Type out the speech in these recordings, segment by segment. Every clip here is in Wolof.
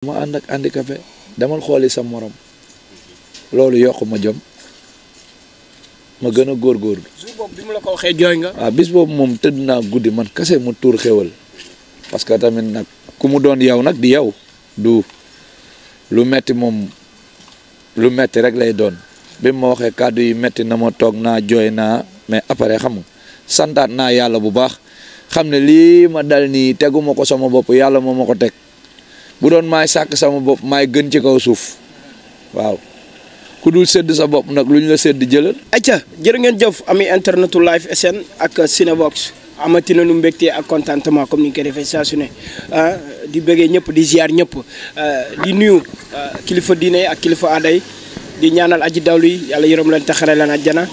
ma ànd ak handicapé demal xooli sa morom loolu yokk ma jom ma gën a góorgóorlu. jour boobu bi mu la ko waxee jooy nga. waaw bis boobu moom tëdd naa guddi man kase mu tuur xéwal parce que tamit nag ku mu doon yow nag di yow du lu metti moom lu metti rek lay doon bi ma waxee kàddu yi metti na ma toog naa jooy naa mais après xam nga santaat naa yàlla bu baax xam ne lii ma dal nii teguma ko sama bopp yàlla moo ma ko teg bu doon maay sàkk sama bopp maay gën ci kaw suuf waaw ku dul sedd sa bopp nag lu ñu la sedd jëlal. acca jërë ngeen jëf ami internetu Live SN ak Cinevox amati nañu mbégte ak contentement comme ni ñu ko defee saa su ne di bëggee ñëpp di ziar ñëpp di nuyu kilifa diine ak kilifa aaday di ñaanal aji dawlu yi yàlla yërëm leen taxare leen àjjana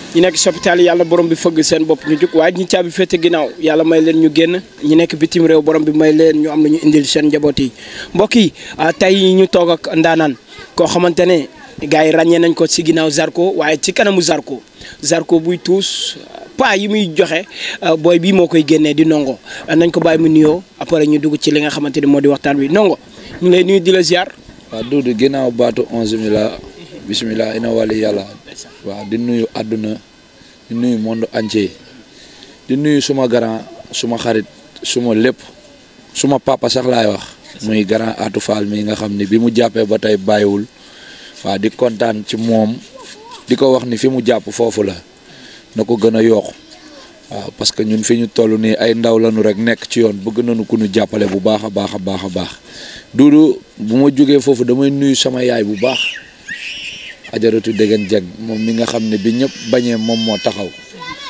ñi nekk si hôpital yàlla borom bi fëgg seen bopp ñu jug waaye ñi caabi féete ginnaaw yàlla may leen ñu génn ñi nekk bitim réew borom bi may leen ñu am lu ñu indil seen njaboot yi mbokk yi tey ñu toog ak ndaanaan koo xamante ne gars yi ràññee nañ ko si ginnaaw Zarko waaye ci kanamu Zarko buy tuus pas yi muy joxe booy bii moo koy génnee di Ndongo nañ ko bàyyi mu nuyoo après ñu dugg ci li nga xamante ni moo di waxtaan wi Ndongo ñu ngi lay nuyu di la ziar. waaw Doudou ginnaaw baatu 11 bisimilah ina wali yàlla waaw di nuyu àdduna di nuyu monde entier di nuyu suma grand suma xarit suma lépp suma papa sax laay wax muy grand Atou Fall mi nga xam ne bi mu jàppee ba tey bàyyiwul waaw di kontaan ci moom di ko wax ni fi mu jàpp foofu la na ko gën a yokku waaw parce que ñun fi ñu toll nii ay ndaw lañu rek nekk ci yoon bëgg nañu ku ñu jàppale bu baax a baax a baax a baax Doudou bu ma jógee foofu damay nuyu sama yaay bu baax ajaratu déggan jeg moom mi nga xam ne bi ñëpp bañee moom moo taxaw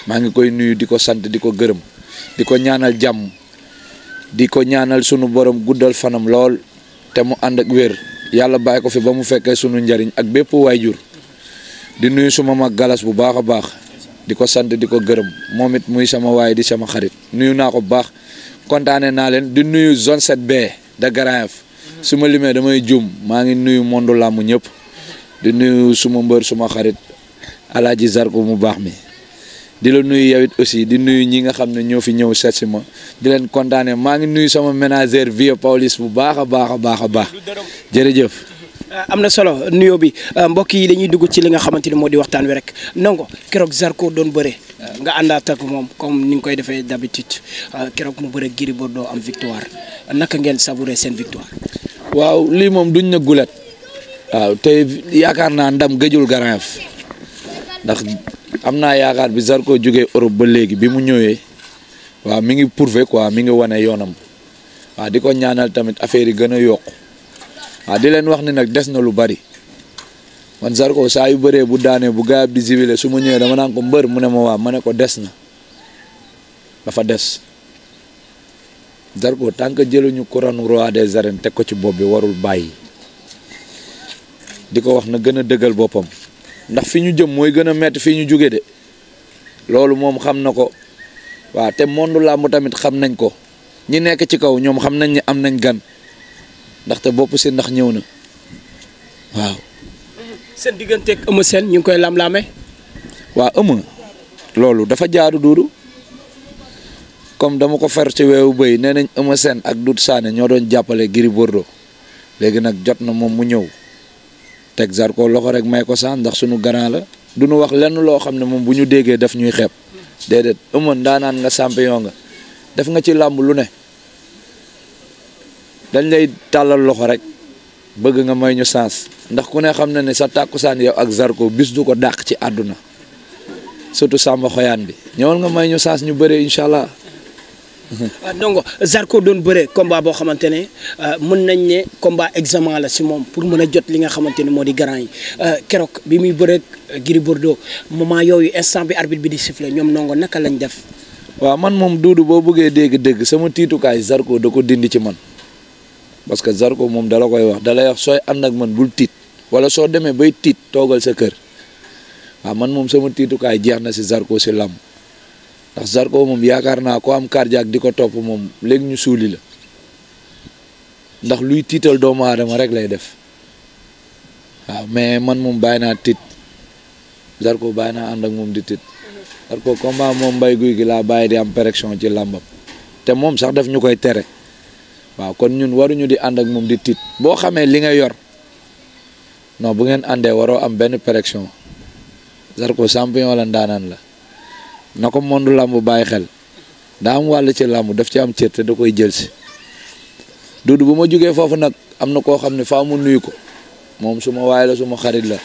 maa ngi koy nuyu di ko sant di ko gërëm di ko ñaanal jàmm di ko ñaanal sunu borom guddal fanam lool te mu ànd ak wér yàlla bàyyi ko fi ba mu fekkee sunu njariñ ak bépp waayjur di nuyu suma mag galas bu baax a baax di ko sant di ko gërëm moom it muy sama waay di sama xarit nuyu naa ko bu baax kontaane naa leen di nuyu zone 7B de Grand Yoff su ma limee damay juum maa ngi nuyu monde làmb ñëpp di nuyu suma mbër suma xarit Alaaji Zarko mu baax mi di la nuyu yow it aussi di nuyu ñi nga xam ne ñoo fi ñëw seet si ma di leen kontaane maa ngi nuyu sama ménagère Vieux Paulis bu baax a baax a baax a baax jërëjëf. am na solo nuyoo bi mbokk yi dañuy dugg ci li nga xamante ni moo di waxtaan wi rek Ndongo keroog Zarko doon bëre nga àndaat ak moom comme ni nga koy defee d'habitude keroog mu bëre Gris Bordeaux am victoire naka ngeen savourer seen victoire. waaw lii moom duñ na gulet waaw te yaakaar naa ndam gëjul Grand Yoff ndax am naa yaakaar bi Zarko jógee Europe ba léegi bi mu ñëwee waaw mi ngi prouvé quoi mi ngi wane yoonam waaw di ko ñaanal tamit affaire yi gën a yokku waaw di leen wax ni nag des na lu bari man Zarko saa yu bëree bu daanee bu gaayab di zibilé su ma ñëwee dama naan ko mbër mu ne ma waa ma ne ko des na dafa des Zarko tant que jëluñu couronne roi des arènes teg ko ci bopp bi warul bàyyi di ko wax na gën a dëggal boppam ndax fi ñu jëm mooy gën a metti fii ñu jóge de loolu moom xam na ko waaw te monde làmb tamit xam nañ ko ñi nekk ci kaw ñoom xam nañ ni am nañ gan ndaxte bopp si ndax ñëw na waaw. seen digganteeg Eumeu Sène ñu ngi koy lam-laame. waaw Eumeu loolu dafa jaaru Doudou comme dama ko fer ci weewu bëy nee nañ Eumeu Sène ak Doudou Sané ñoo doon jàppale Gris Bordeaux léegi nag jot na moom mu ñëw teg Zarko loxo rek may ko saan ndax suñu grand la du ñu wax lenn loo xam ne moom bu ñu déggee daf ñuy xeeb déedéet Eumeu ndaanaan nga champion nga def nga ci làmb lu ne dañ lay tàllal loxo rek bëgg nga may ñu sens ndax ku ne xam na ne sa tàkkusaan yow ak Zarko bis du ko dàq ci àdduna surtout Samba Xoyaan bi ñëwal nga may ñu sens ñu bëree incha allah. Ndongo Zarko doon bëree combat boo xamante ne mën nañ ne combat examen la si moom pour mën a jot li nga xamante ne moo di grand yi keroog bi muy bëree Gris Bordeaux moment yooyu instant bi arbitre bi di siffler ñoom Ndongo naka lañ def. waaw man moom Doudou boo bëggee dégg-dégg sama tiitukaay Zarko da ko dindi ci man parce que Zarko moom dala koy wax dalay wax sooy ànd ak man bul tiit wala soo demee bay tiit toogal sa kër waaw man moom sama tiitukaay jeex na si Zarko si làmb ndax Zarko moom yaakaar naa ko am cardiaque di ko topp moom léegi ñu suuli la ndax luy tiital doomu aadama rek lay def waaw mais man moom bàyyi naa tiit Zarko bàyyi naa ànd ak moom di tiit Zarko combat moom mbay guy gi laa bàyyi di am pression ci làmbam te moom sax daf ñu koy tere waaw kon ñun waruñu di ànd ak moom di tiit boo xamee li nga yor non bu ngeen àndee waroo am benn pression Zarko champion la ndaanaan la na ko monde làmb bàyyi xel daa am wàll ci làmb daf ci am cër te da koy jël si Doudou bu ma jógee foofu nag am na koo xam ne faa mu nuyu ko moom suma waay la suma xarit la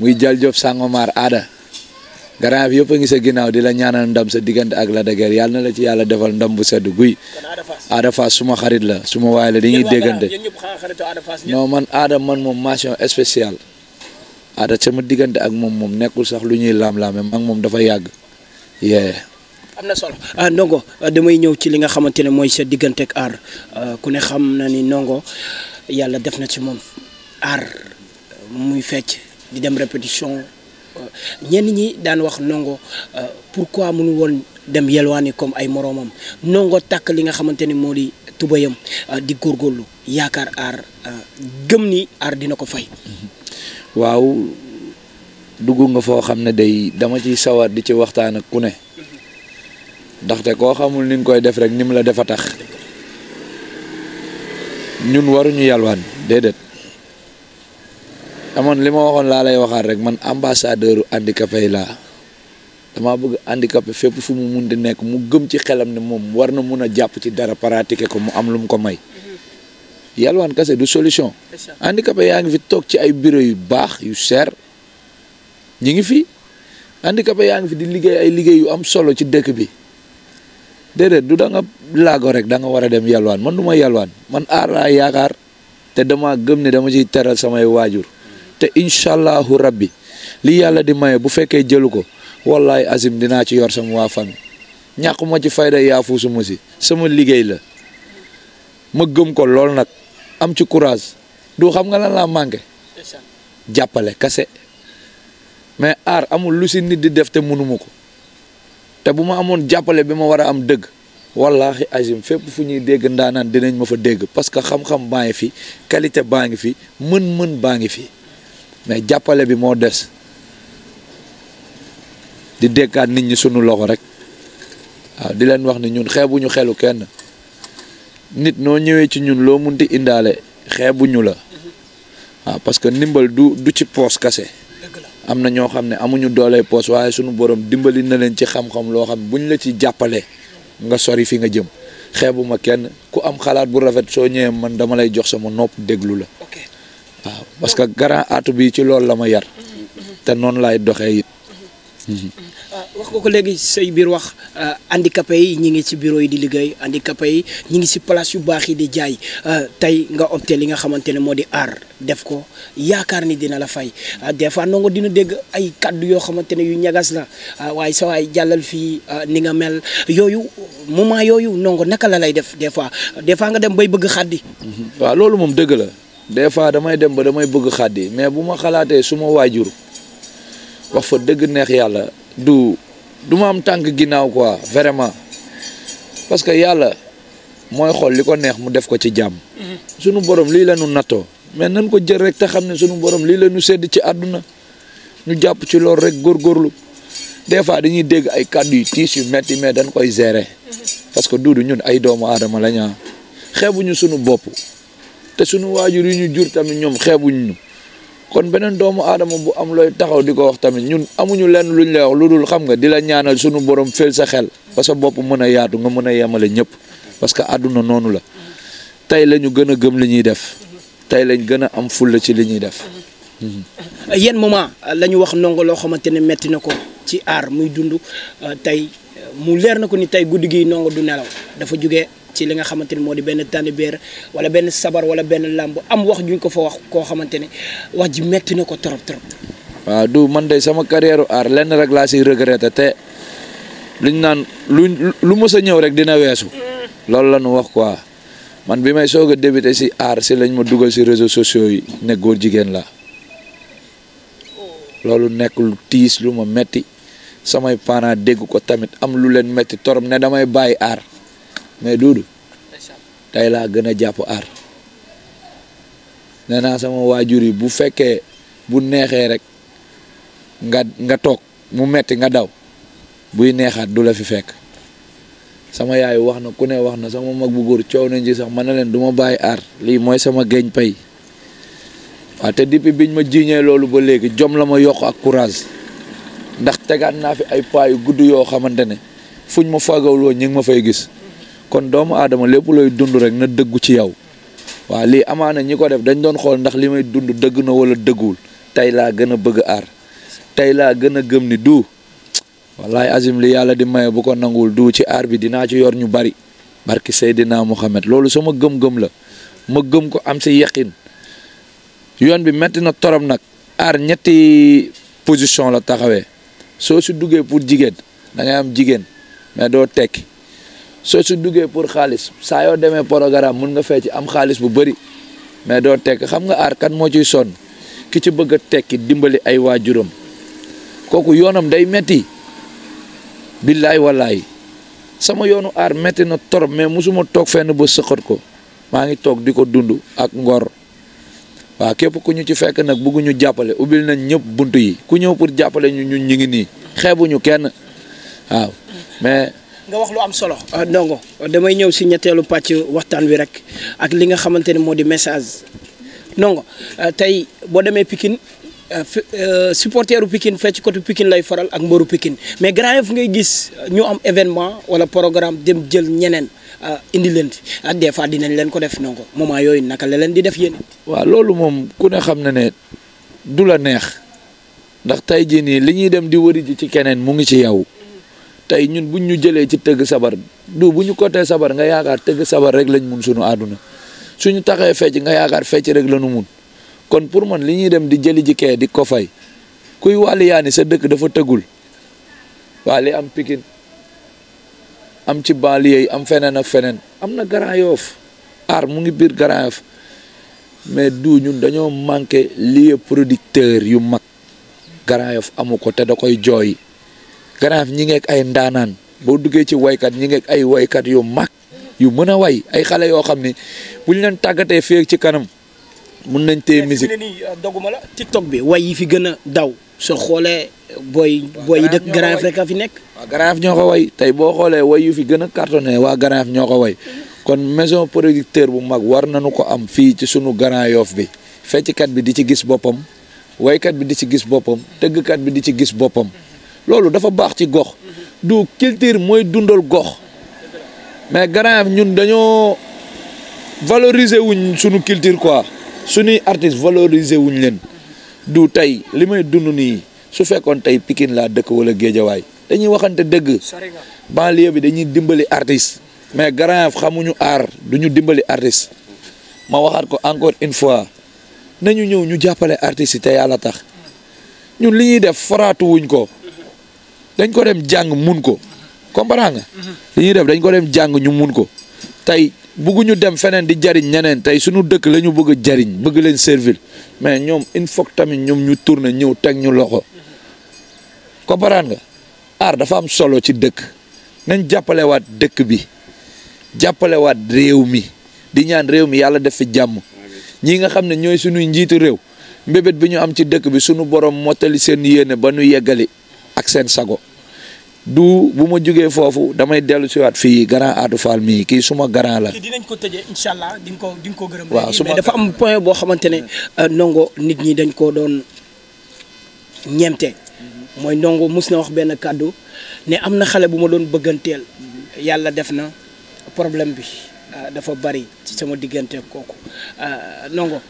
muy Jal Diop Sangomar aada garant bi yëpp a ngi sa ginnaaw di la ñaanal ndam sa diggante ak la dëgër yàlla na la ci yàlla defal ndam bu sedd guy Ada Fass suma xarit la suma waay la dañuy déggante non man aada man moom mention spéciale aada sama diggante ak moom nekkul sax lu ñuy laam-laame ak moom dafa yàgg yee am na solo Ndongo damay ñëw ci li nga xamante ne mooy sa diggante ak aar ku ne xam na ni Ndongo yàlla def na ci moom aar muy fecc di dem répétition ñenn ñi daan wax Ndongo pourquoi mënu woon dem yelwaani comme ay moroomam Ndongo takk li nga xamante ni moo di tubayam di góorgóorlu yaakaar aar gëm ni aar dina ko fay. waaw dugg nga foo xam ne day dama ciy sawar di ci waxtaan ak ku ne ndaxte koo xamul ni nga koy def rek ni mu la defa tax ñun waruñu yalwaan déedéet amoon li ma waxoon laa lay waxaat rek man ambassadeur handicapé laa dama bëgg handicapé fépp fu mu mun di nekk mu gëm ci xelam ne moom war na mun a jàpp ci dara pratiquer ko mu am lu mu ko may yalwaan kese du solution handicapé yaa ngi fi toog ci ay bureau yu baax yu seer ñi ngi fi handicapé yaa ngi fi di liggéey ay liggéey yu am solo ci dëkk bi déedéet du da nga laago rek da nga war a dem yalwaan man du ma yalwaan man aar laa yaakaar te dama gëm ne dama ciy teral samay waajur te incha allahu rabbi li yàlla di maye bu fekkee jëlu ko wallahi azim dinaa ci yor sama waa famille ñàkk ma ci fayda yaafu suma si sama liggéey la ma gëm ko lool nag am ci courage du xam nga lan laa manqué jàppale kase mais aar amul lu si nit di def te mënuma ko te bu ma amoon jàppale bi ma war a am dëgg wallahi azim fépp fu ñuy dégg ndaanaan dinañ ma fa dégg parce que xam-xam baa ngi fi qualité baa ngi fi mën-mën baa ngi fi mais jàppale bi moo des di déggaat nit ñi sunu loxo rek waaw di leen wax ni ñun xeebuñu xelu kenn nit noo ñëwee ci ñun loo munti indaale xeebuñu la waaw parce que ndimbal du ci poos kase am na ñoo xam ne amuñu doole poos waaye sunu borom dimbali na leen ci xam-xam loo xam buñ la ci jàppalee nga sori fi nga jëm xeebuma kenn ku am xalaat bu rafet soo ñëwee man dama lay jox sama nopp déglu la waaw parce que grand aatu bi ci loolu la ma yar te noonu laay doxee it. wax nga ko léegi say biir wax handicapé yi ñi ngi ci bureau yi di liggéey handicapé yi ñi ngi ci place yu baax yi di jaay tey nga opté li nga xamante ne moo di aar def ko yaakaar ni dina la fay des fois Ndongo dina dégg ay kaddu yoo xamante ne yu ñagas la waaye sa waay jàllal fii ni nga mel yooyu moment yooyu Ndongo naka la lay def des fois nga dem bay bëgg xaddi. waaw loolu moom dëgg la des fois damay dem ba damay bëgg xaddi mais bu ma xalaatee suma waajur wax fa dëgg neex yàlla du ma am tànk ginnaaw quoi vraiment parce que yàlla mooy xool li ko neex mu def ko ci jàmm. sunu borom lii la ñu nattoo mais nan ko jël rek te xam ne sunu borom lii la ñu sedd ci àdduna ñu jàpp ci loolu rek góorgóorlu des fois dañuy dégg ay kàddu yu tiis yu metti mais dañ koy gérer parce que duudu ñun ay doomu aadama la ñaa xeebuñu sunu bopp te sunu waajur yi ñu jur tamit ñoom xeebuñu ñu kon beneen doomu aadama bu am looy taxaw di ko wax tamit ñun amuñu lenn luñ lay wax lu dul xam nga di la ñaanal sunu borom fel sa xel ba sa bopp mën a yaatu nga mën a yemale ñëpp parce que àdduna noonu la tey la ñu gën a gëm li ñuy def tey lañ gën a am fulla ci li ñuy def. yenn moment la ñu wax Ndongo loo xamante ne metti na ko ci aar muy dund tey mu leer na ko ni tey guddi gi Ndongo du nelaw dafa jóge ci li nga xamante ne moo di benn tànn béer wala benn sabar wala benn làmb am wax juñ ko fa wax koo xamante ne wax ji metti na ko trop. waaw du man de sama carrière aar lenn rek laa siy regretté te liñ naan lu mës a ñëw rek dina weesu loolu la ñu wax quoi man bi may soog a débuté si aar si lañ ma dugal si réseaux sociaux yi ne góor jigéen la loolu nekk lu tiis lu ma metti samay parents dégg ko tamit am lu leen metti torop ne damay bàyyi aar mais duudu tey laa gën a jàpp aar nee naa sama waajur yi bu fekkee bu neexee rek nga toog mu metti nga daw buy neexaat du la fi fekk sama yaay wax na ku ne wax na sama mag bu góor coow nañ ci sax man na leen du ma bàyyi aar lii mooy sama geeñ pay waaw te depuis biñ ma jiiñee loolu ba léegi jom la ma yokk ak courage ndax tegaat naa fi ay pas yu gudd yoo xamante ne fuñ ma faagawul woon ñu ngi ma fay gis kon doomu aadama lépp looy dund rek na dëggu ci yow waaw lii amaana ñi ko def dañ doon xool ndax li may dund dëgg na wala dëgguwul tey laa gën a bëgg aar tey laa gën a gëm ni du wallaay azim li yàlla di maye bu ko nanguwul du ci aar bi dinaa ci yor ñu bari barki Seydina Muhammad loolu sama gëm-gëm la ma gëm ko am si yaqin yoon bi metti na torop nag aar ñetti position la taxawee soo si duggee pour jigéen da ngay am jigéen mais doo tekki soo si duggee pour xaalis saa yoo demee programme mun nga fee ci am xaalis bu bëri mais doo tekki xam nga aar kan moo ciy sonn ki ci bëgg a tekki dimbali ay waajuram kooku yoonam day metti billaay wallaay sama yoonu aar metti na torop mais musuma toog fenn ba sëqat ko maa ngi toog di ko dund ak ngor waaw képp ku ñu ci fekk nag bëgguñu jàppale ubbil nañ ñëpp bunt yi ku ñëw pour jàppale ñu ñun ñu ngi nii xeebuñu kenn waaw mais. nga wax lu am solo. Ndongo damay ñëw si ñetteelu pàcc waxtaan wi rek ak li nga xamante ne moo di message Ndongo tey boo demee Pikine supporteru Pikine fecc côté Pikine lay faral ak mboru Pikine mais Grand Yoff ngay gis ñu am événement wala programme dem jël ñeneen indi leen fi des fois dinañ leen ko def Ndongo moment yooyu naka la leen di def yéen. waaw loolu moom ku ne xam na ne du la neex ndax tey jii nii li ñuy dem di wëri ji ci keneen mu ngi ci yow tey ñun buñ ñu jëlee ci tëgg sabar du bu ñu côté sabar nga yaakaar tëgg sabar rek lañ mun sunu àdduna suñu taxee fecc nga yaakaar fecc rek la nu mun kon pour man li ñuy dem di jëli ji kee di ko fay kuy wàlli yaani sa dëkk dafa tëggul waa li am Pikine am ci banlieue yi am feneen ak feneen am na Grand Yoff aar mu ngi biir Grand Yoff mais du ñun dañoo manqué lieu producteur yu mag Grand Yoff amu ko te da koy jooy Grand Yoff ñi ngeek ay ndaanaan boo duggee ci waykat ñi ngeek ay waykat yu mag yu mën a way ay xale yoo xam ni bu ñu leen tàggatee fii ci kanam mun nañ téye musique nii doguma la TikTok bi way yi fi gën a daw soo xoolee booy yi dëkk Grand Yoff rek a fi nekk. waaw Grand Yoff ñoo ko way tey boo xoolee way yu fi gën a cartonné waa Grand Yoff ñoo ko way kon maison producteur bu mag war nañu ko am fii ci sunu Grand Yoff bi fecckat bi di ci gis boppam waykat bi di ci gis boppam tëggkat bi di ci gis boppam loolu dafa baax ci gox du culture mooy dundal gox mais Grand Yoff ñun dañoo valoriser wuñ sunu culture quoi suñuy artiste valoriser wuñ leen du tey li may dund nii su fekkoon tey Pikine laa dëkk wala Géejawaay dañuy waxante dëgg banlieue bi dañuy dimbali artiste mais Grand Yoff xamuñu aar duñu dimbali artiste ma waxaat ko encore une fois nañu ñëw ñu jàppale artistes yi te yàlla tax ñun li ñuy def faraatu wuñ ko dañ ko dem jàng mun ko comprends nga li ñuy def dañ ko dem jàng ñu mun ko tey bëgguñu dem feneen di jariñ ñeneen tey suñu dëkk la ñu bëgg a jariñ bëgg leen servir mais ñoom il faut que tamit ñoom ñu tourner ñëw teg ñu loxo comprendre nga aar dafa am solo ci dëkk nañ jàppalewaat dëkk bi jàppalewaat réew mi di ñaan réew mi yàlla def fi jàmm ñi nga xam ne ñooy suñuy njiitu réew mbébét bi ñu am ci dëkk bi suñu borom mottali seen yéene ba ñu yeggali ak seen sago du bu ma jógee foofu damay dellu siwaat fii grand Atou Fall mii kii suma grand la. dinañ ko tëjee incha allah di nga ko gërëm. waaw mais dafa am point boo xamante ne Ndongo nit ñi dañ ko doon ñeemte mooy Ndongo mus na wax benn kàddu ne am na xale bu ma doon bëgganteel yàlla def na problème bi dafa bari ci sama diggante kooku Ndongo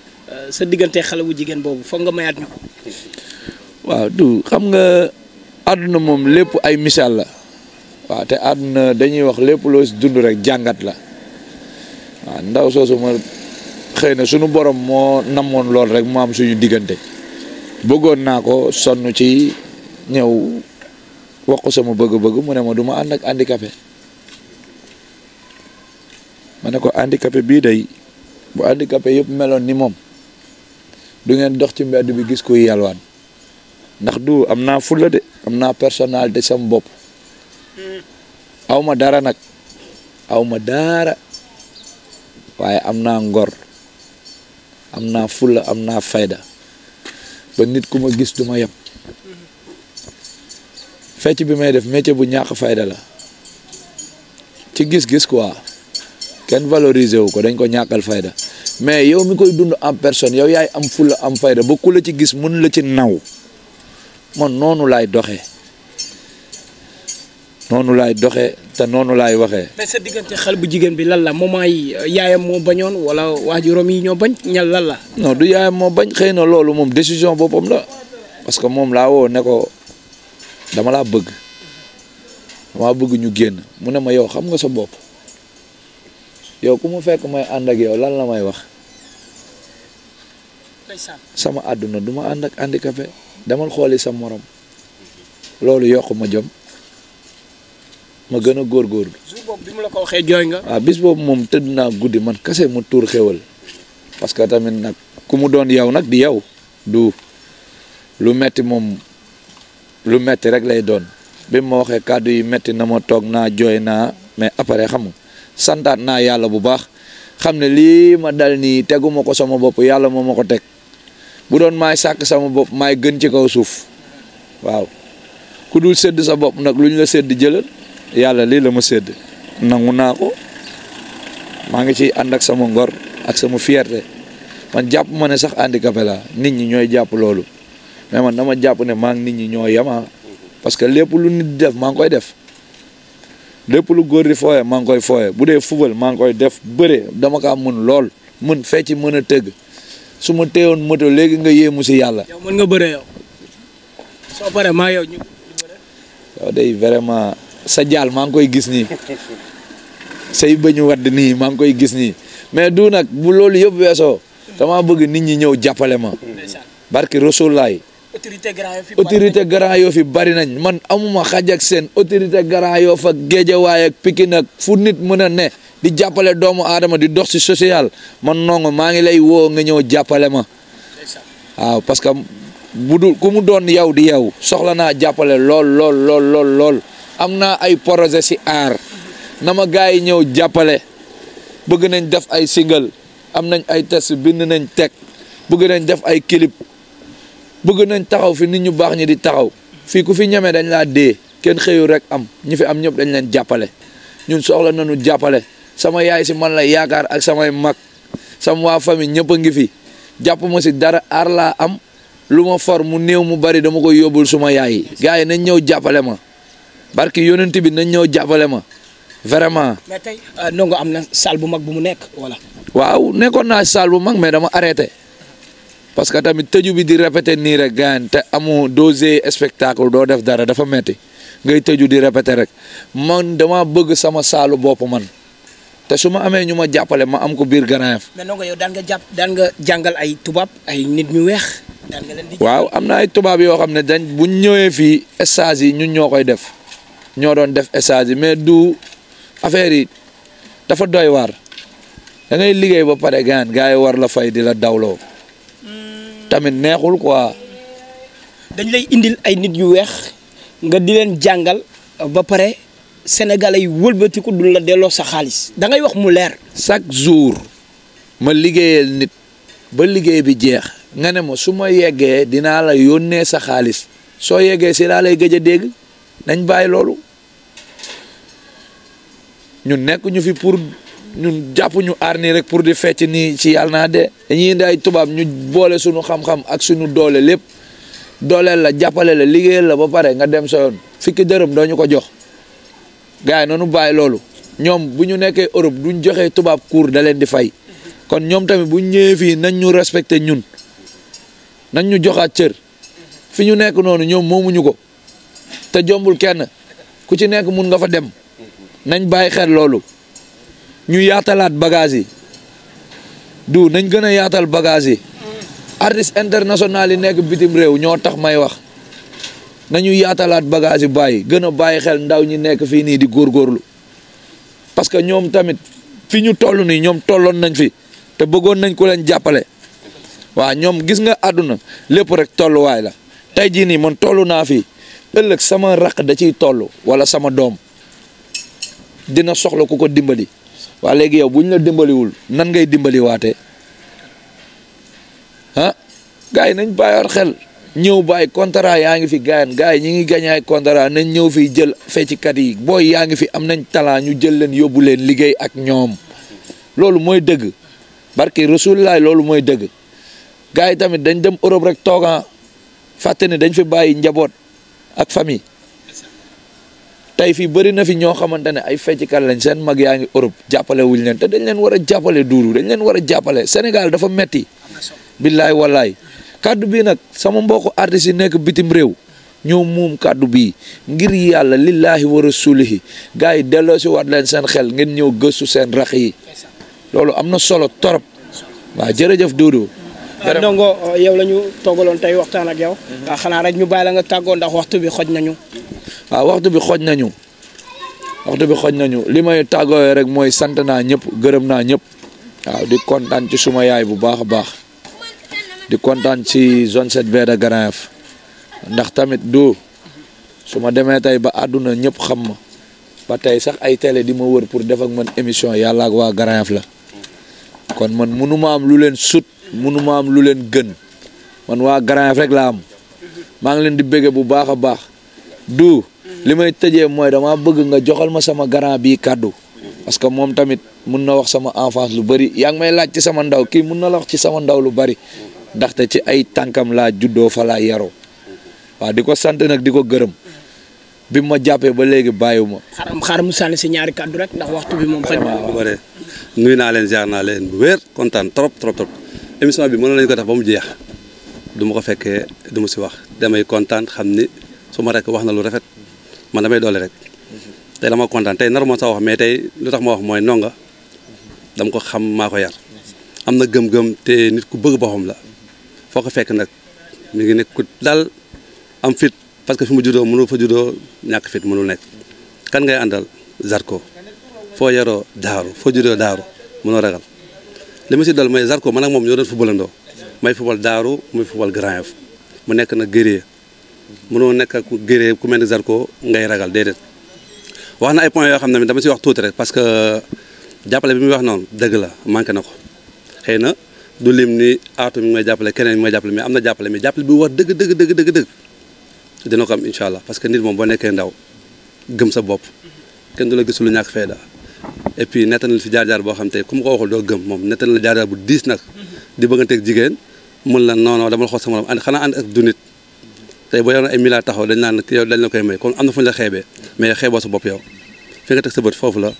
sa diggante xale bu jigéen boobu foog nga mayaat ñu ko. waaw du xam nga. àdduna moom lépp ay misaal la waaw te àdduna dañuy wax lépp loo si dund rek jàngat la waaw ndaw soosu ma xëy na suñu borom moo namoon lool rek mu am suñu diggante bëggoon naa ko sonn ci ñëw wax ko sama bëgg-bëgg mu ne ma du ma ànd ak handicapé ma ne ko handicapé bii day bu handicapé yëpp meloon ni moom du ngeen dox ci mbedd bi gis koy yalwaan ndax du am naa fulla de am naa personnalité sama bopp aw ma dara nag aw ma dara waaye am naa ngor am naa fulla am naa fayda ba nit ku ma gis du ma yem fecc bi may def métier bu ñàkk fayda la ci gis-gis quoi kenn valoriser wu ko dañ ko ñàkkal fayda mais yow mi koy dund en personne yow yaay am fulla am fayda ba ku la ci gis mën la ci naw man noonu laay doxee te noonu laay waxee. mais sa diggante xale bu jigéen bi lan la moment yi yaayam moo bañoon wala waajuram yi ñoo bañ ñal lan la. non du yaayam moo bañ xëy na loolu moom décision boppam la parce que moom laa woo ne ko dama laa bëgg ñu génn mu ne ma yow xam nga sa bopp yow ku mu fekk may ànd ak yow lan la may wax sama àdduna du ma ànd ak handicapé demal xooli sa morom loolu yokk ma jom. ma gën a góorgóorlu. jour boobu bi mu la ko waxee jooy nga. waaw bis boobu moom tëdd naa guddi man kase mu tuur xéwal parce que tamit nag ku mu doon yow nag di yow du lu metti moom lu metti rek lay doon bi ma waxee kàddu yi metti na ma toog naa jooy naa mais après xam nga santaat naa yàlla bu baax xam ne lii ma dal nii teguma ko sama bopp yàlla moo ma ko teg bu doon maay sàkk sama bopp maay gën ci kaw suuf waaw ku dul sédd sa bopp nag lu ñu la sédd jëlal. yàlla lii la ma sédd nangu naa ko maa ngi ciy ànd ak sama ngor ak sama fierté man jàpp ma ne sax handicapé la nit ñi ñooy jàpp loolu mais man dama jàpp ne maa ngi nit ñi ñoo yema parce que lépp lu nit di def maa ngi koy def lépp lu góor di fooye maa ngi koy fooye bu dee fubal maa ngi koy def bëre dama kaa mën lool mën fecc mën a tëgg su ma téyoon moto léegi nga yéemu si yàlla. yow mën nga bëre yow soo paree maa yow ñu bëre. yow day vraiment. sa jaal maa ngi koy gis nii say bëñu wadd nii maa ngi koy gis nii mais du nag bu loolu yëpp weesoo dama bëgg nit ñi ñëw jàppale ma barki Rasulaay autorité Grand Yoff fi bari nañ man amuma xaj ak seen autorité Grand Yoff ak Géejawaay ak Pikine ak fu nit mën a ne di jàppale doomu aadama di dox ci social man nongo maa ngi lay woo nga ñëw jàppale ma waaw parce que bu dul ku mu doon yow di yow soxla naa jàppale lool am naa ay projet ci aar na ma gars yi ñëw jàppale bëgg nañ def ay single am nañ ay test bind nañ teg bëgg nañ def ay clip bëgg nañ taxaw fi nit ñu baax ñi di taxaw fii ku fi ñeme dañ laa dee kenn xëyu rek am ñi fi am ñëpp dañ leen jàppale ñun soxla nañu jàppale sama yaay ci man la yaakaar ak samay mag sama waa famille ñëpp a ngi fi jàpp ma ci dara aar laa am lu ma for mu néew mu bari dama koy yóbbul suma yaay yi gars yi nañ ñëw jàppale ma barki yonent bi nañ ñëw jàppale ma vraiment. mais tey Ndongo am na salle bu mag bu mu nekk wala. waaw nekkoon naa salle bu mag mais dama arrêté parce que tamit tëju bi di répété nii rek gaan te amu dosé spectacle doo def dara dafa metti ngay tëju di répété rek man dama bëgg sama saalu bopp man te su ma amee ñu ma jàppale ma am ko biir Grand Yoff. mais Ndongo yow daan nga jàngal ay tubaab ay nit ñu weex. daan nga leen di waaw am na ay tubaab yoo xam ne dañ buñ ñëwee fii stage yi ñun ñoo koy def. ñoo doon def stage yi mais du affaire yi dafa doy waar da ngay liggéey ba pare gaan gars yi war la fay di la dawloo tamit neexul quoi. dañ lay indil ay nit yu weex nga di leen jàngal ba pare sénégalais yi wëlbatiku du la delloo sa xaalis da ngay wax mu leer. chaque jour ma liggéeyal nit ba liggéey bi jeex nga ne ma su ma yeggee dinaa la yónnee sa xaalis soo yeggee si laa lay gëj a dégg. nañ bàyyi loolu ñun nekk ñu fi pour ñun jàpp ñu aar nii rek pour di fecc nii ci yàlla naa de dañuy indi ay tubaab ñu boole suñu xam-xam ak suñu doole lépp dooleel la jàppale la liggéeyal la ba pare nga dem sa yoon fukki dërëm doo ñu ko jox gars yi noonu bàyyi loolu ñoom bu ñu nekkee Europe duñ joxee tubaab cours da leen di fay kon ñoom tamit bu ñu ñëwee fii nañ ñu respecté ñun nañ ñu joxaat cër fi ñu nekk noonu ñoom moomuñu ko. te jombul kenn ku ci nekk mun nga fa dem nañ bàyyi xel loolu ñu yaatalaat bagage yi du nañ gën a yaatal bagage yi artistes international yi nekk bitim réew ñoo tax may wax nañu yaatalaat bagage yi bàyyi gën a bàyyi xel ndaw ñi nekk fii nii di góorgóorlu parce que ñoom tamit fi ñu toll nii ñoom tolloon nañ fi te bëggoon nañ ku leen jàppale waaw ñoom gis nga àdduna lépp rek tolluwaay la tey jii nii man tollu naa fii ëllëg sama raq da ciy toll wala sama doom dina soxla ku ko dimbali waa léegi yow bu ñu la dimbaliwul nan ngay dimbali waatee ah gars yi nañ bàyyiwaat xel ñëw bàyyi contrat yaa ngi fi gars yi ñi ngi gagné ay contrat nañ ñëw fii jël feccikat yi booy yaa ngi fi am nañ talent ñu jël leen yóbbu leen liggéey ak ñoom loolu mooy dëgg barke Rasulullah loolu mooy dëgg gars yi tamit dañ dem Europe rek tooga fàtte ne dañ fi bàyyi njaboot ak famille tey fii bëri na fi ñoo xamante ne ay feccikat lañ seen mag yaa ngi Europe jàppale wuñ leen te dañ leen war a jàppale duuru dañ leen war a jàppale Sénégal dafa metti billaay wallaay kaddu bii nag sama mbokku artistes yi nekk bitim réew ñoo moom kaddu bii ngir yàlla lillahi wa rasulihi gars yi delloo si waat leen seen xel ngeen ñëw gëstu seen rax yi loolu am na solo torop waaw jërëjëf Doudou. Ndongo yow la ñu toogaloon tey waxtaan ak yow. xanaa rek ñu bàyyi la nga tàggoo ndax waxtu bi xoj nañu. waaw waxtu bi xoj nañu li may tàggoo rek mooy sant naa ñëpp gërëm naa ñëpp waaw di kontaan ci suma yaay bu baax a baax. di kontaan ci zone 7B de Grand Yoff ndax tamit su ma demee tey ba àdduna ñëpp xam ma ba tey sax ay télé di ma wër pour def ak man émission yàlla ak waa Grand Yoff la kon man mënuma am lu leen sut mënuma am lu leen gën man waa Grand Yoff rek laa am maa ngi leen di bëgge bu baax a baax li may tëjee mooy dama bëgg nga joxal ma sama grand bii kàddu parce que moom tamit mun na wax sama enfance lu bari yaa ngi may laaj ci sama ndaw kii mun na la wax ci sama ndaw lu bari ndaxte ci ay tànkam laa juddoo fa laa yaroo waaw di ko sant nag di ko gërëm bi ma jàppee ba léegi bàyyiwuma. xaaral mu sànni si ñaari kàddu rek ndax waxtu bi moom. xëy na nuyu naa leen ziar naa leen bu wér kontaan trop émission bi mënoon nañu ko def ba mu jeex du ma ko fekkee du ma si wax damay kontaan xam ni su ma rek wax na lu rafet man damay doole rek tey dama kontaan tey nar moo sa wax mais tey lu tax ma wax mooy Ndonga dama ko xam maa ko yar am na gëm-gëm te nit ku bëgg boppam la. foo ko fekk nag mi ngi nekk ku dal am fit parce que fi mu juddoo mënul fa juddoo ñàkk fit mënul nekk kan ngay àndal Zarko foo yaroo daaru foo juddoo daaru mënoo ragal li ma si dal mooy Zarko man ak moom ñoo doon footballandoo may football daaru muy football Grand Yoff mu nekk nag guerrier mënoo nekk ak guerrier ku mel ni Zarko ngay ragal déedéet wax na ay points yoo xam ne dama si wax tuuti rek parce que jàppale bi muy wax noonu dëgg la manqué na ko xëy na du lim ni aatu mi may jàppale keneen mi may jàppale mais am na jàppale mais jàppale bi wax dëgg dina ko am incha allah parce que nit moom boo nekkee ndaw gëm sa bopp kenn du la gis lu ñàkk fayda et puis nettal na fi jaar-jaar boo xam te ku mu ko waxul doo gëm moom nettal na jaar-jaar bu diis nag di bëgganteeg jigéen mun la non dama la xool sama morom xanaa ànd ak du nit tey boo yoroon ay milliards taxaw dañ naan yow dañ la koy may kon am na fu ñu la xeebee mais xeeboo sa bopp yow fi nga teg sa bët foofu la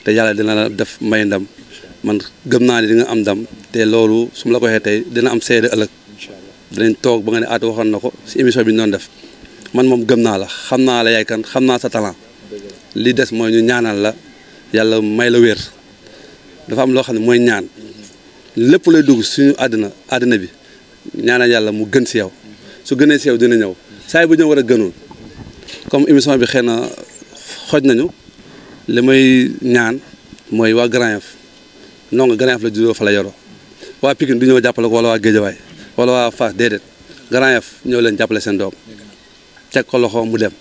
te yàlla dina la def may ndam man gëm naa ne di nga am ndam te loolu su ma la ko waxee tey dina am seede ëllëg dinañ toog ba nga ne aatu waxoon na ko si émission bi ñu doon def man moom gëm naa la xam naa la yaay kan xam naa sa talent li des mooy ñu ñaanal la yàlla may la wér dafa am loo xam ne mooy ñaan lépp lay dugg suñu àddina bi ñaanal yàlla mu gën si yow su gënee si yow dina ñëw saa yi bu ñëw war a gënul comme émission bi xëy na xoj nañu li may ñaan mooy waa Grand Yoff Ndonga Grand Yoff la juddoo fa la yoroo waa Pikine du ñëw jàppale ko wala waa Guédiawaye wala waa Fass déedéet Grand Yoff ñëw leen jàppale seen doom teg ko loxo mu dem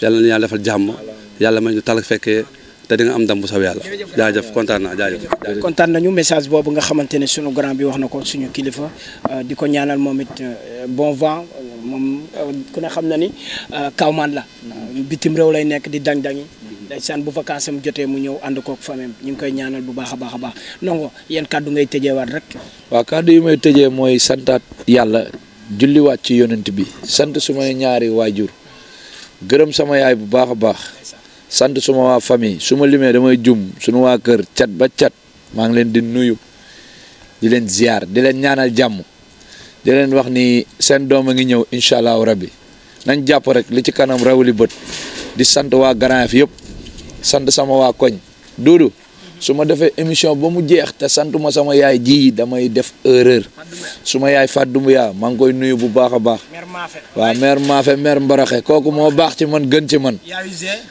yàlla na yàlla defal jàmm yàlla may ñu tal fekkee te di nga am ndam bu saw yàlla jaajëf kontaan naa jaajëf. kontaan nañu message boobu nga xamante ne sunu grand bi wax na ko suñu kilifa di ko ñaanal moom it bon vent moom ku ne xam na ni kawman la bitim réew lay nekk di dang-dangi ndeysaan bu vacances am jotee mu ñëw ànd kook famem ñu ngi koy ñaanal bu baax a baax Ndongo yan kàddu ngay tëjeewaat rek. waaw kàddu yi may tëjee mooy santaat yàlla julliwaat ci yonent bi sant sumay ñaari waajur gërëm sama yaay bu baax a baax sant suma waa famille su ma limee damay jum suñu waa kër cat ba cat maa ngi leen di nuyu di leen ziar di leen ñaanal jàmm di leen wax ni seen doom a ngi ñëw incha allahu rabbi nañ jàpp rek li ci kanam rawli bët di sant waa Grand Yoff yëpp sant sama waa koñ Doudou su ma defee émission ba mu jeex te santuma sama yaay ji damay def erreur suma yaay Fadumbuya maa ngi koy nuyu bu baax a baax waaw mère Maafe mère Mbaraxe kooku moo baax ci man gën ci man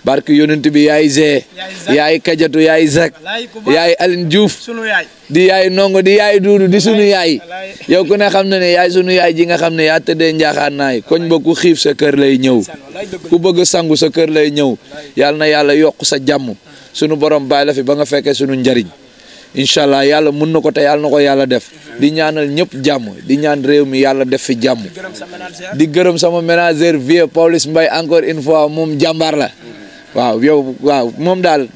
barki yonent bi yaay Zee yaay Kajatu yaay Zak yaay Aline Diouf di yaay Ndongo di yaay Doudou di sunu yaay yow ku ne xam na ne yaay sunu yaay ji nga xam ne yaa tëddee njaaxaan naay koñ ba ku xiif sa kër lay ñëw ku bëgg sangu sa kër lay ñëw yàlla na yàlla yokk sa jàmm sunu borom bàyyi la fi ba nga fekkee sunu njariñ incha allah yàlla mun na ko te yàlla na ko yàlla def di ñaanal ñëpp jàmm di ñaan réew mi yàlla def fi jàmm di gërëm sama ménagère vieux Pawlish Mbaye encore une fois moom jàmbaar la waaw yow waaw moom daal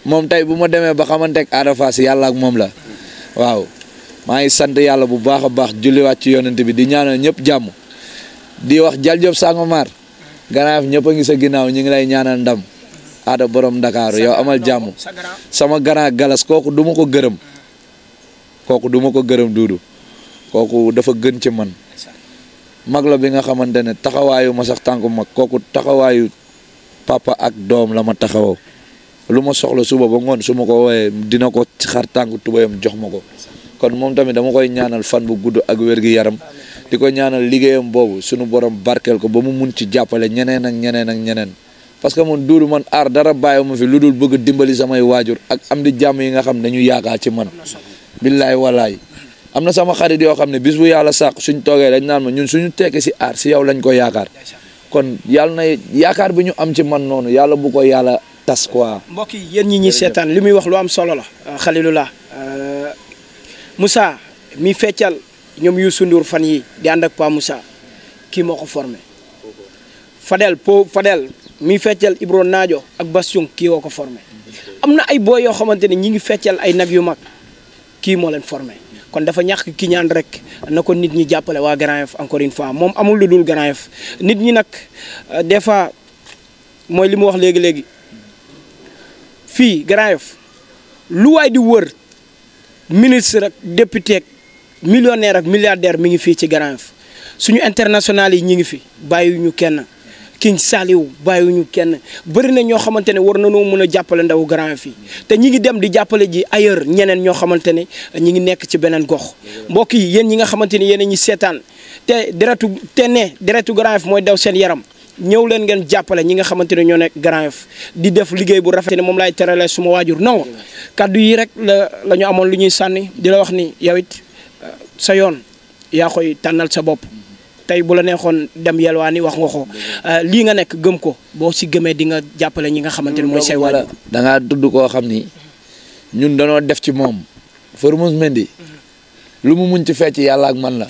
moom tey bu ma demee ba xamanteeg Ada Fass yàlla ak moom la waaw maa ngi sant yàlla bu baax a baax julliwaat ci yonent bi di ñaanal ñëpp jàmm di wax Jal Diop Sangomar Grand Yoff ñëpp a ngi sa ginnaaw ñu ngi lay ñaanal ndam Ada borom Dakar yow amal jàmm sama grand galas kooku du ma ko gërëm duudu kooku dafa gën ci man mag la bi nga xamante ne taxawaayu ma sax tànku mag kooku taxawaayu papa ak doom la ma taxawoo lu ma soxla suba ba ngoon su ma ko wooyee dina ko xar tànku tubayam jox ma ko kon moom tamit dama koy ñaanal fan bu gudd ak wér-gi-yaram di ko ñaanal liggéeyam boobu sunu borom barkeel ko ba mu mun ci jàppale ñeneen ak ñeneen parce que man duudu man aar dara bàyyi ma fi lu dul bëgg dimbali samay waajur ak am di jàmm yi nga xam dañu yaakaar ci man billaay walaay am na sama xarit yoo xam ne bis bu yàlla sàq suñ toogee dañ naan ma ñun suñu tekki si aar si yow lañ ko yaakaar kon yàlla na yaakaar bi ñu am ci man noonu yàlla bu ko yàlla tas quoi. mbokk yi yéen ñi ñuy seetaan li muy wax lu am solo la Khalilullah Moussa mi feccal ñoom Youssou Ndour fan yi di ànd ak Pa Moussa kii moo ko formé Fadel mi feccal Ibro Naajo ak Bastion kii woo ko formé am na ay booy yoo xamante ne ñi ngi feccal ay nag yu mag kii moo leen formé kon dafa ñàkk ki ñaan rek na ko nit ñi jàppale waa Grand Yoff encore une fois moom amul lu dul Grand Yoff nit ñi nag des fois mooy li mu wax léegi fii Grand Yoff lu waay di wër ministre ak député ak millionnaire ak milliardaire mi ngi fii ci Grand Yoff suñu international yi ñi ngi fi bàyyiwuñu kenn King Saliou bàyyiwuñu kenn bëri na ñoo xamante ne war nañoo mën a jàppale ndawu Grand Yoff fii te ñi ngi dem di jàppale ji ailleurs ñeneen ñoo xamante ne ñi ngi nekk ci beneen gox mbokk yi yéen ñi nga xamante ne yéen a ñi seetaan te deretu Grand Yoff mooy daw seen yaram ñëw leen ngeen jàppale ñi nga xamante ne ñoo nekk Grand Yoff di def liggéey bu rafet ne moom laay terale suma waajur nango kaddu yi rek la ñu amoon lu ñuy sànni di la wax ni yow it sa yoon yaa koy tànnal sa bopp tey bu la neexoon dem yelwaani wax nga ko lii nga nekk gëm ko boo si gëmee di nga jàppale ñi nga xamante ne mooy say waajur da ngaa tudd koo xam ni ñun danoo def ci moom Formose Mendy lu mu mun ci fecc yàlla ak man la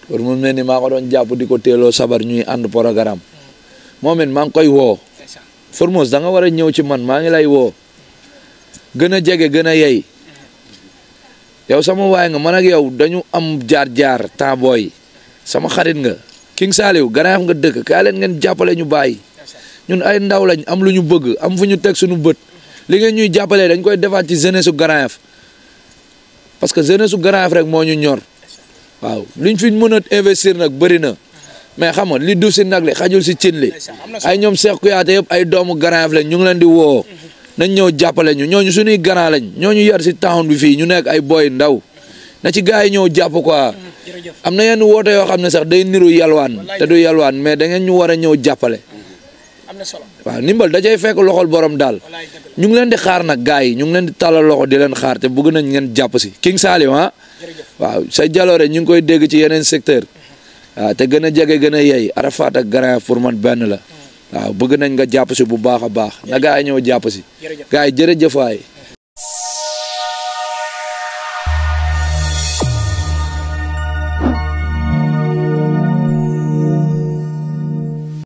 Formose Mendy maa ko doon jàpp di ko teeloo sabar ñuy ànd programme moom it maa ngi koy woo Formose da nga war a ñëw ci man maa ngi lay woo gën a jege gën a yey yow sama waay nga man ak yow dañu am jaar-jaar temps booy sama xarit nga King Saliou Grand Yoff nga dëkk kaa leen ngeen jàppale ñu bàyyi ñun ay ndaw lañ am lu ñu bëgg am fu ñu teg suñu bët li ngeen ñuy jàppalee dañ koy defaat ci jeunesse su Grand Yoff parce que jeunesse su Grand Yoff rek moo ñu ñor waaw luñ fi mën a investir nag bëri na mais xam nga li du si nag li xajul si cin li ay ñoom Cheikh Kouyaté yëpp ay doomu Grand Yoff lañ ñu ngi leen di woo nañ ñëw jàppale ñu ñooñu suñuy grand lañ ñooñu yar si town bi fii ñu nekk ay boy ndaw na ci gars yi ñëw jàpp quoi am na yenn woote yoo xam ne sax day niru yalwaan te du yalwaan mais da ngeen ñu war a ñëw jàppale waaw ndimbal da cay fekk loxol borom daal ñu ngi leen di xaar nag gars yi ñu ngi leen di tàllal loxo di leen xaar te bëgg nañ ngeen jàpp si King Saliou waaw say jaloore ñu ngi koy dégg ci yeneen secteur waaw te gën a jege gën a yey Arafat ak Grand Yoff pour man benn la waaw bëgg nañ nga jàpp si bu baax a baax na gars yi ñëw jàpp si gars yi jërëjëf waay